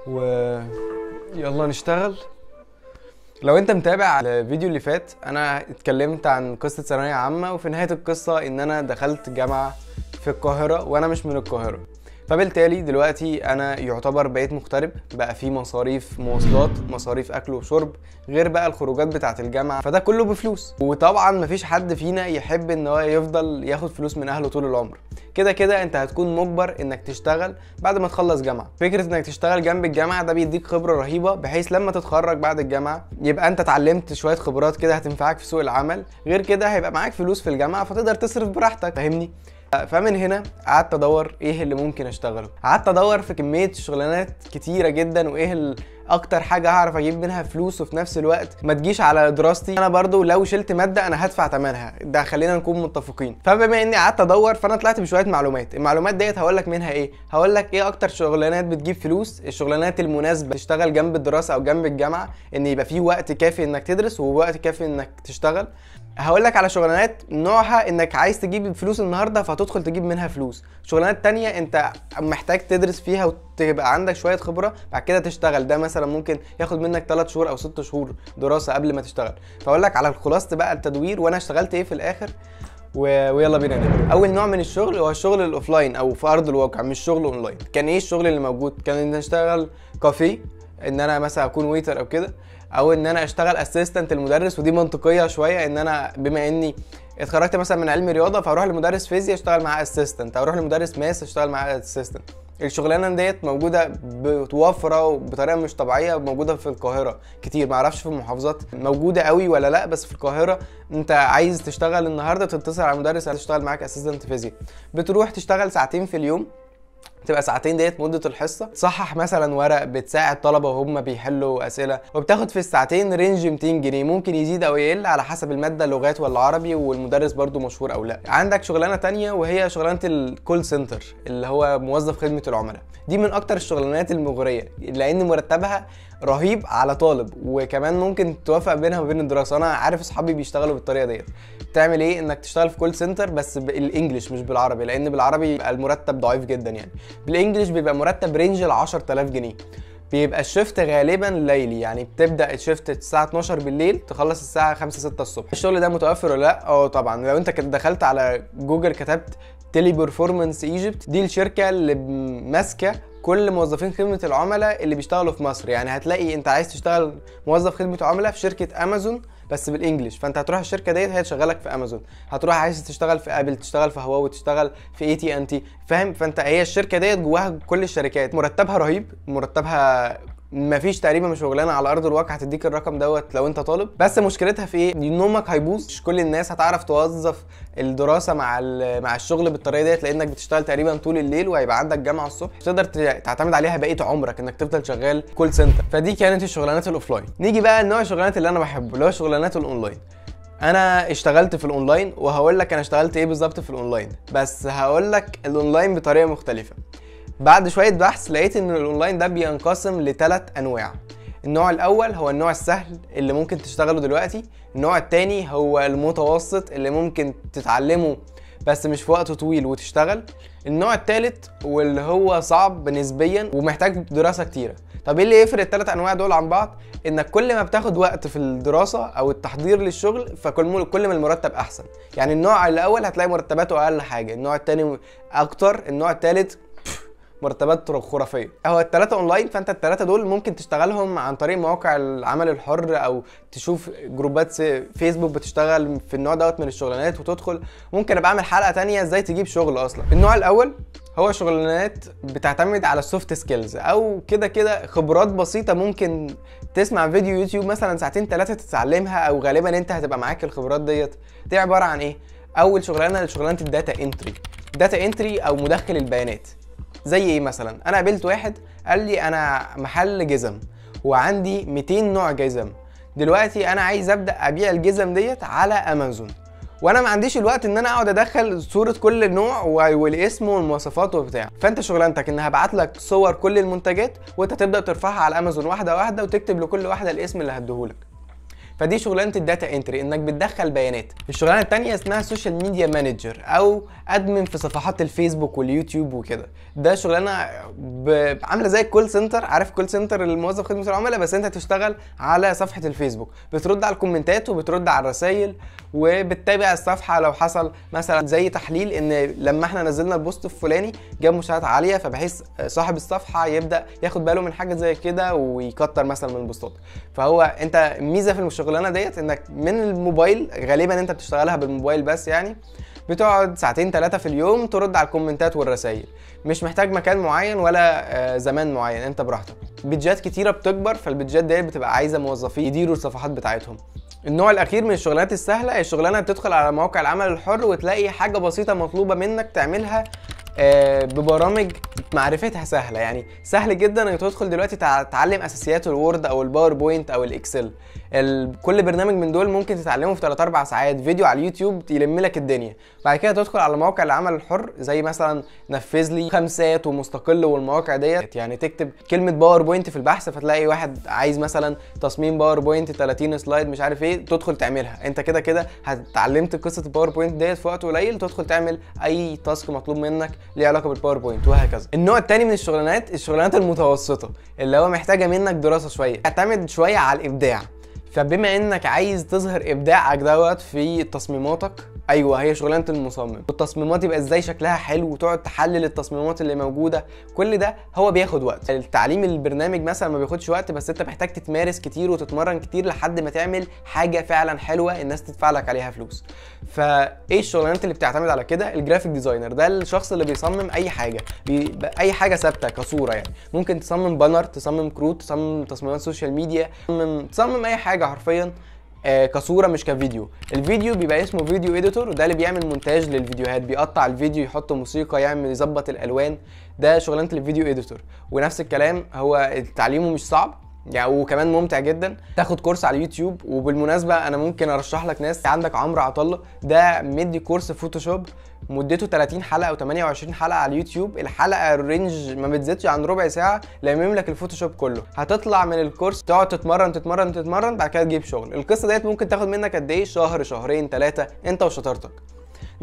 و يلا نشتغل. لو انت متابع الفيديو اللي فات، انا اتكلمت عن قصة ثانوية عامة، وفي نهاية القصة ان انا دخلت جامعة في القاهرة وانا مش من القاهرة، فبالتالي دلوقتي انا يعتبر بقيت مغترب، بقى في مصاريف مواصلات، مصاريف اكل وشرب، غير بقى الخروجات بتاعه الجامعة، فده كله بفلوس. وطبعا مفيش حد فينا يحب ان هو يفضل ياخد فلوس من اهله طول العمر. كده كده انت هتكون مجبر انك تشتغل بعد ما تخلص جامعه. فكرة انك تشتغل جنب الجامعة ده بيديك خبره رهيبة، بحيث لما تتخرج بعد الجامعة يبقى انت اتعلمت شوية خبرات كده هتنفعك في سوق العمل، غير كده هيبقى معاك فلوس في الجامعة فتقدر تصرف براحتك، فاهمني؟ فمن هنا قعدت ادور ايه اللي ممكن اشتغله، قعدت ادور في كمية شغلانات كتيرة جدا، وايه اكتر حاجة هعرف اجيب منها فلوس وفي نفس الوقت ما تجيش على دراستي. انا برضو لو شلت مادة انا هدفع ثمنها، ده خلينا نكون متفقين. فبما اني قعدت ادور فانا طلعت بشوية معلومات، المعلومات ديت هقول لك منها ايه، هقول لك ايه اكتر شغلانات بتجيب فلوس، الشغلانات المناسبة تشتغل جنب الدراسة او جنب الجامعة، ان يبقى في وقت كافي انك تدرس ووقت كافي انك تشتغل. هقول لك على شغلانات نوعها انك عايز تجيب فلوس النهارده فهتدخل تجيب منها فلوس، شغلانات تانية انت محتاج تدرس فيها وتبقى عندك شوية خبره بعد كده تشتغل، ده مثلا ممكن ياخد منك 3 شهور او 6 شهور دراسة قبل ما تشتغل. فاقول لك على خلاصه بقى التدوير وانا اشتغلت ايه في الاخر، ويلا بينا نبدا. اول نوع من الشغل هو الشغل ال offline او في ارض الواقع، مش شغل اونلاين. كان ايه الشغل اللي موجود؟ كان ان اشتغل كافيه، ان انا مثلا اكون waiter او كده، او ان انا اشتغل assistant المدرس، ودي منطقية شوية ان انا بما اني اتخرجت مثلا من علم رياضة فاروح لمدرس فيزياء اشتغل معاه assistant، اروح لمدرس math اشتغل معاه assistant. الشغلانة ديت موجودة بتوفره وبطريقة مش طبيعية، موجودة في القاهرة كتير، معرفش في المحافظات موجودة قوي ولا لا، بس في القاهرة انت عايز تشتغل النهارده تتصل على مدرس هتشتغل معاك assistant فيزياء، بتروح تشتغل ساعتين في اليوم، تبقى ساعتين ديت مدة الحصة، تصحح مثلا ورق، بتساعد طلبة وهم بيحلوا أسئلة، وبتاخد في الساعتين range 200 جنيه، ممكن يزيد أو يقل على حسب المادة لغات ولا عربي، والمدرس برضو مشهور أو لا. عندك شغلانة تانية وهي شغلانة ال call center اللي هو موظف خدمة العملاء، دي من أكتر الشغلانات المغرية لأن مرتبها رهيب على طالب، وكمان ممكن توافق بينها وبين الدراسة. أنا عارف أصحابي بيشتغلوا بالطريقة ديت. تعمل إيه؟ إنك تشتغل في call center بس بال English مش بالعربي، لأن بالعربي بيبقى المرتب ضعيف جدا، يعني بال English بيبقى مرتب range ال 10000 جنيه. بيبقى ال shift غالبا ليلي، يعني بتبدا ال shift الساعة 12 بالليل تخلص الساعة 5 6 الصبح. الشغل ده متوفر ولا لا؟ اه طبعا. لو انت دخلت على جوجل كتبت Teleperformance Egypt، دي الشركة اللي ماسكه كل موظفين خدمة العملاء اللي بيشتغلوا في مصر، يعني هتلاقي انت عايز تشتغل موظف خدمة عملاء في شركة امازون بس بال English، فانت هتروح الشركة ديت هي تشغلك في امازون، هتروح عايز تشتغل في ابل، تشتغل في هواوي، تشتغل في AT&T، فاهم؟ فانت هي الشركة ديت جواها كل الشركات. مرتبها رهيب، مرتبها مفيش تقريبا شغلانة على ارض الواقع هتديك الرقم دوت لو انت طالب. بس مشكلتها في ايه؟ نومك هيبوظ، مش كل الناس هتعرف توظف الدراسة مع الشغل بالطريقة ديت، لانك بتشتغل تقريبا طول الليل وهيبقى عندك جامعه الصبح، مش تقدر تعتمد عليها بقية عمرك انك تفضل شغال call center. فدي كانت الشغلانات ال offline. نيجي بقى لنوع الشغلانات اللي انا بحبه اللي هو شغلانات الاونلاين. انا اشتغلت في الاونلاين وهقول لك انا اشتغلت ايه بالظبط في الاونلاين، بس هقول لك الاونلاين بطريقة مختلفة. بعد شوية بحث لقيت ان الاونلاين ده بينقسم لثلاث انواع. النوع الاول هو النوع السهل اللي ممكن تشتغله دلوقتي، النوع التاني هو المتوسط اللي ممكن تتعلمه بس مش في وقت طويل وتشتغل، النوع التالت واللي هو صعب نسبيا ومحتاج دراسة كتيرة. طب ايه اللي يفرق الثلاث انواع دول عن بعض؟ انك كل ما بتاخد وقت في الدراسة او التحضير للشغل فكل ما المرتب احسن. يعني النوع الاول هتلاقي مرتباته اقل حاجة، النوع التاني اكتر، النوع التالت مرتبات خرافية. هو الثلاثة اونلاين، فانت الثلاثة دول ممكن تشتغلهم عن طريق مواقع العمل الحر او تشوف جروبات فيسبوك بتشتغل في النوع دوت من الشغلانات وتدخل. ممكن ابقى اعمل حلقة تانية ازاي تجيب شغل اصلا. النوع الاول هو شغلانات بتعتمد على ال soft skills او كده كده خبرات بسيطة، ممكن تسمع فيديو يوتيوب مثلا ساعتين ثلاثة تتعلمها، او غالبا انت هتبقى معاك الخبرات ديت. دي عبارة عن ايه؟ اول شغلانة شغلانة ال data entry. data entry او مدخل البيانات. زي ايه مثلا؟ انا قابلت واحد قال لي انا محل جزم وعندي 200 نوع جزم، دلوقتي انا عايز ابدا ابيع الجزم ديت على امازون، وانا ما عنديش الوقت ان انا اقعد ادخل صوره كل نوع والاسم والمواصفات وبتاع. فانت شغلانتك ان هبعت لك صور كل المنتجات وانت تبدا ترفعها على امازون واحدة واحدة وتكتب لكل واحدة الاسم اللي هديهولك. فدي شغلانة ال data entry، انك بتدخل بيانات. الشغلانة الثانية اسمها social media manager او admin في صفحات الفيسبوك واليوتيوب وكده. ده شغلانة عامله زي ال call center، عارف call center الموظف خدمة العملاء، بس انت تشتغل على صفحة الفيسبوك، بترد على الكومنتات وبترد على الرسائل وبتتابع الصفحة لو حصل مثلا زي تحليل ان لما احنا نزلنا ال post الفلاني جاب مشاهدات عالية، فبحيث صاحب الصفحة يبدا ياخد باله من حاجة زي كده ويكتر مثلا من البوستات. فهو انت الميزة في الشغلانة ديت انك من الموبايل، غالبا انت بتشتغلها بالموبايل بس، يعني بتقعد ساعتين 3 في اليوم ترد على الكومنتات والرسائل، مش محتاج مكان معين ولا زمان معين، انت براحتك. بيدجات كتيرة بتكبر، فالبيدجات ديت بتبقى عايزه موظفين يديروا الصفحات بتاعتهم. النوع الاخير من الشغلانات السهلة هي الشغلانة بتدخل على مواقع العمل الحر وتلاقي حاجة بسيطة مطلوبه منك تعملها ببرامج معرفتها سهلة. يعني سهل جدا انك تدخل دلوقتي تتعلم اساسيات ال Word او ال PowerPoint او ال Excel. كل برنامج من دول ممكن تتعلمه في 3-4 ساعات، فيديو على اليوتيوب يلم لك الدنيا. بعد كده تدخل على مواقع العمل الحر زي مثلا نفذ لي، خمسات ومستقل والمواقع ديت. يعني تكتب كلمة PowerPoint في البحث فتلاقي واحد عايز مثلا تصميم PowerPoint 30 slide مش عارف ايه، تدخل تعملها. انت كده كده اتعلمت قصة ال PowerPoint ديت في وقت قليل، تدخل تعمل اي task مطلوب منك ليه علاقة بال PowerPoint وهكذا. النوع الثاني من الشغلانات الشغلانات المتوسطة اللي هو محتاجه منك دراسة شوية، تعتمد شوية على الابداع. فبما انك عايز تظهر ابداعك دوت في تصميماتك، ايوه هي شغلانة المصمم، والتصميمات يبقى ازاي شكلها حلو وتقعد تحلل التصميمات اللي موجودة، كل ده هو بياخد وقت. التعليم البرنامج مثلا ما بياخدش وقت، بس انت محتاج تتمارس كتير وتتمرن كتير لحد ما تعمل حاجة فعلا حلوة الناس تدفع لك عليها فلوس. فايه الشغلانات اللي بتعتمد على كده؟ ال graphic designer، ده الشخص اللي بيصمم اي حاجة، اي حاجة ثابتة كصوره، يعني ممكن تصمم banner، تصمم كروت، تصمم تصميمات social media، تصمم اي حاجة حرفيا كصوره مش كفيديو. الفيديو بيبقى اسمه video editor، وده اللي بيعمل مونتاج للفيديوهات، بيقطع الفيديو، يحط موسيقى، يعمل يظبط الالوان، ده شغلانة ال video editor. ونفس الكلام هو تعليمه مش صعب يعني، وكمان ممتع جدا. تاخد كورس على اليوتيوب، وبالمناسبة انا ممكن ارشح لك ناس، عندك عمرو عطله ده مدي كورس Photoshop مدته 30 حلقة او 28 حلقة على اليوتيوب، الحلقة ال range ما بتزيدش عن ربع ساعة، لامم لك ال Photoshop كله. هتطلع من الكورس تقعد تتمرن تتمرن تتمرن، بعد كده تجيب شغل. القصة ديت ممكن تاخد منك قد ايه؟ شهر، شهرين، 3، انت وشطارتك.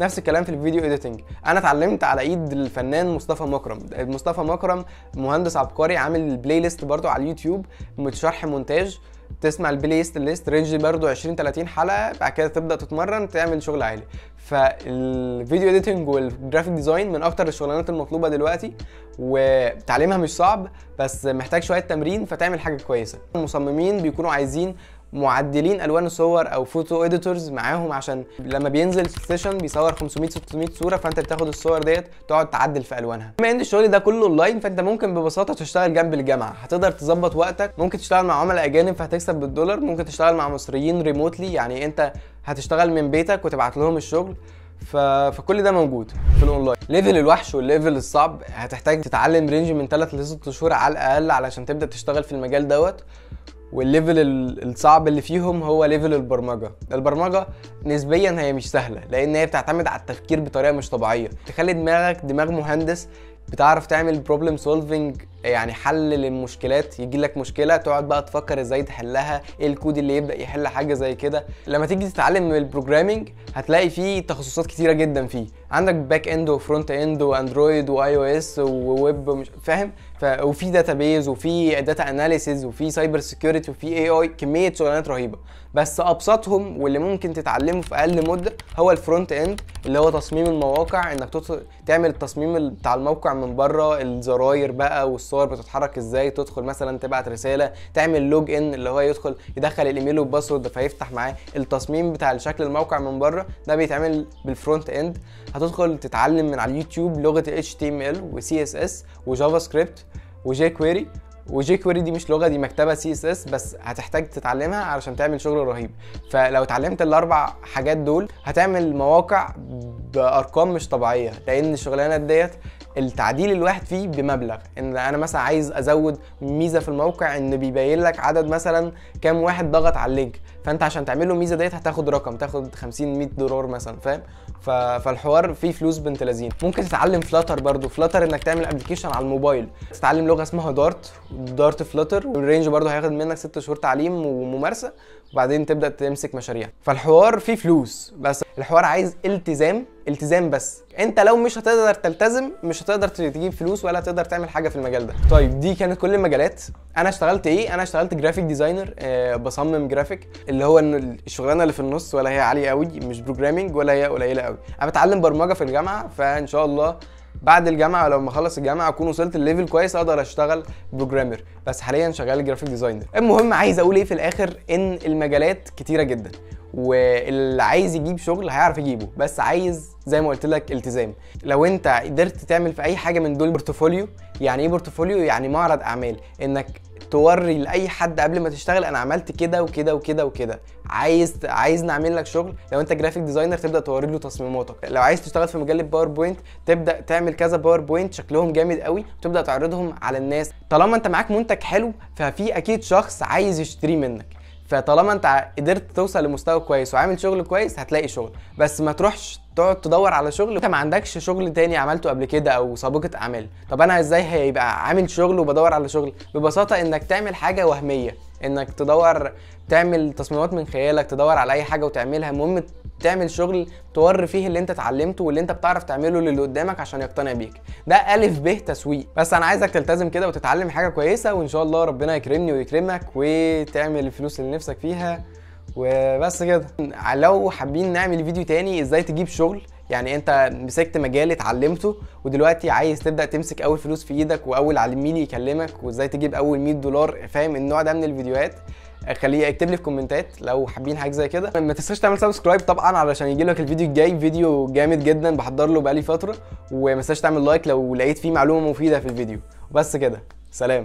نفس الكلام في ال video editing، انا اتعلمت على ايد الفنان مصطفى مكرم. مصطفى مكرم مهندس عبقري، عامل playlist برضو على اليوتيوب شرح مونتاج، تسمع ال playlist range برضو 20-30 حلقة، بعد كده تبدا تتمرن تعمل شغل عالي. فال video editing وال graphic design من اكتر الشغلانات المطلوبة دلوقتي، وتعليمها مش صعب بس محتاج شوية تمرين فتعمل حاجة كويسة. المصممين بيكونوا عايزين معدلين الوان الصور او photo editors معاهم، عشان لما بينزل session بيصور 500-600 صوره، فانت بتاخد الصور ديت تقعد تعدل في الوانها. بما ان الشغل ده كله اونلاين، فانت ممكن ببساطة تشتغل جنب الجامعة، هتقدر تظبط وقتك. ممكن تشتغل مع عملاء اجانب فهتكسب بالدولار، ممكن تشتغل مع مصريين remotely، يعني انت هتشتغل من بيتك وتبعت لهم الشغل. فكل ده موجود في ال online. level الوحش وال level الصعب هتحتاج تتعلم range من 3 ل 6 شهور على الاقل علشان تبدا تشتغل في المجال دوت. وال level الصعب اللي فيهم هو level البرمجة. البرمجة نسبيا هي مش سهلة، لان هي بتعتمد على التفكير بطريقة مش طبيعية، تخلي دماغك دماغ مهندس، بتعرف تعمل problem solving، يعني حل للمشكلات. يجي لك مشكلة تقعد بقى تفكر ازاي تحلها، ايه الكود اللي يبدا يحل حاجة زي كده. لما تيجي تتعلم ال programming هتلاقي فيه تخصصات كتيرة جدا فيه، عندك back end و front end و Android و iOS و web، مش فاهم، وفي database وفي data analysis وفي cyber security وفي AI، كمية شغلانات رهيبة. بس ابسطهم واللي ممكن تتعلمه في اقل مده هو ال front end، اللي هو تصميم المواقع، انك تعمل التصميم بتاع الموقع من بره، الزراير بقى والصور بتتحرك ازاي، تدخل مثلا تبعت رسالة، تعمل log in اللي هو يدخل يدخل ال email وال password فيفتح معاه التصميم بتاع شكل الموقع من بره، ده بيتعمل بال front end. هتدخل تتعلم من على اليوتيوب لغة HTML و CSS و JavaScript و jQuery، و jQuery دي مش لغة، دي مكتبه CSS، بس هتحتاج تتعلمها علشان تعمل شغل رهيب. فلو اتعلمت الاربع حاجات دول هتعمل مواقع بارقام مش طبيعية، لان الشغلانات ديت التعديل الواحد فيه بمبلغ. ان انا مثلا عايز ازود ميزة في الموقع ان بيبين لك عدد مثلا كام واحد ضغط على ال link، فانت عشان تعمل له الميزة ديت هتاخد رقم، تاخد 50 100 دولار مثلا، فاهم؟ فالحوار فيه فلوس بنت لذين. ممكن تتعلم Flutter برضو، Flutter انك تعمل application على الموبايل، تتعلم لغة اسمها Dart، Dart Flutter، وال range برضو هياخد منك 6 شهور تعليم وممارسة، وبعدين تبدا تمسك مشاريع. فالحوار فيه فلوس، بس الحوار عايز التزام، التزام بس. انت لو مش هتقدر تلتزم مش هتقدر تجيب فلوس ولا تقدر تعمل حاجة في المجال ده. طيب دي كانت كل المجالات. انا اشتغلت ايه؟ انا اشتغلت graphic designer، بصمم جرافيك، اللي هو ان الشغلانة اللي في النص، ولا هي عالية قوي مش programming، ولا هي قليله قوي. انا بتعلم برمجة في الجامعة، فان شاء الله بعد الجامعة لما اخلص الجامعة اكون وصلت ل level كويس اقدر اشتغل programmer، بس حاليا شغال graphic designer. المهم عايز اقول ايه في الاخر؟ ان المجالات كتيرة جدا، واللي عايز يجيب شغل هيعرف يجيبه، بس عايز زي ما قلت لك التزام. لو انت قدرت تعمل في اي حاجة من دول portfolio، يعني ايه portfolio؟ يعني معرض اعمال، انك توري لاي حد قبل ما تشتغل انا عملت كده وكده وكده وكده، عايز نعمل لك شغل. لو انت graphic designer تبدا توري له تصميماتك. لو عايز تشتغل في مجال ال PowerPoint تبدا تعمل كذا PowerPoint شكلهم جامد قوي وتبدا تعرضهم على الناس. طالما انت معاك منتج حلو ففي اكيد شخص عايز يشتريه منك، فطالما انت قدرت توصل لمستوى كويس وعامل شغل كويس هتلاقي شغل. بس ما تروحش تقعد تدور على شغل انت ما عندكش شغل تاني عملته قبل كده او سابقة اعمال. طب انا ازاي هيبقى عامل شغل وبدور على شغل؟ ببساطة انك تعمل حاجة وهمية، انك تدور تعمل تصميمات من خيالك، تدور على اي حاجة وتعملها. المهم تعمل شغل توري فيه اللي انت اتعلمته واللي انت بتعرف تعمله للي قدامك عشان يقتنع بيك. ده الف ب تسويق. بس انا عايزك تلتزم كده وتتعلم حاجة كويسة، وان شاء الله ربنا يكرمني ويكرمك وتعمل الفلوس اللي نفسك فيها. وبس كده. لو حابين نعمل فيديو تاني ازاي تجيب شغل، يعني انت مسكت مجال اتعلمته ودلوقتي عايز تبدا تمسك اول فلوس في ايدك واول عميل يكلمك وازاي تجيب اول 100 دولار، فاهم النوع ده من الفيديوهات؟ خليه اكتب لي في كومنتات لو حابين حاجة زي كده. ما تنساش تعمل subscribe طبعا علشان يجي لك الفيديو الجاي، فيديو جامد جدا بحضر له بقالي فترة. وما تنساش تعمل like لو لقيت فيه معلومة مفيدة في الفيديو. وبس كده، سلام.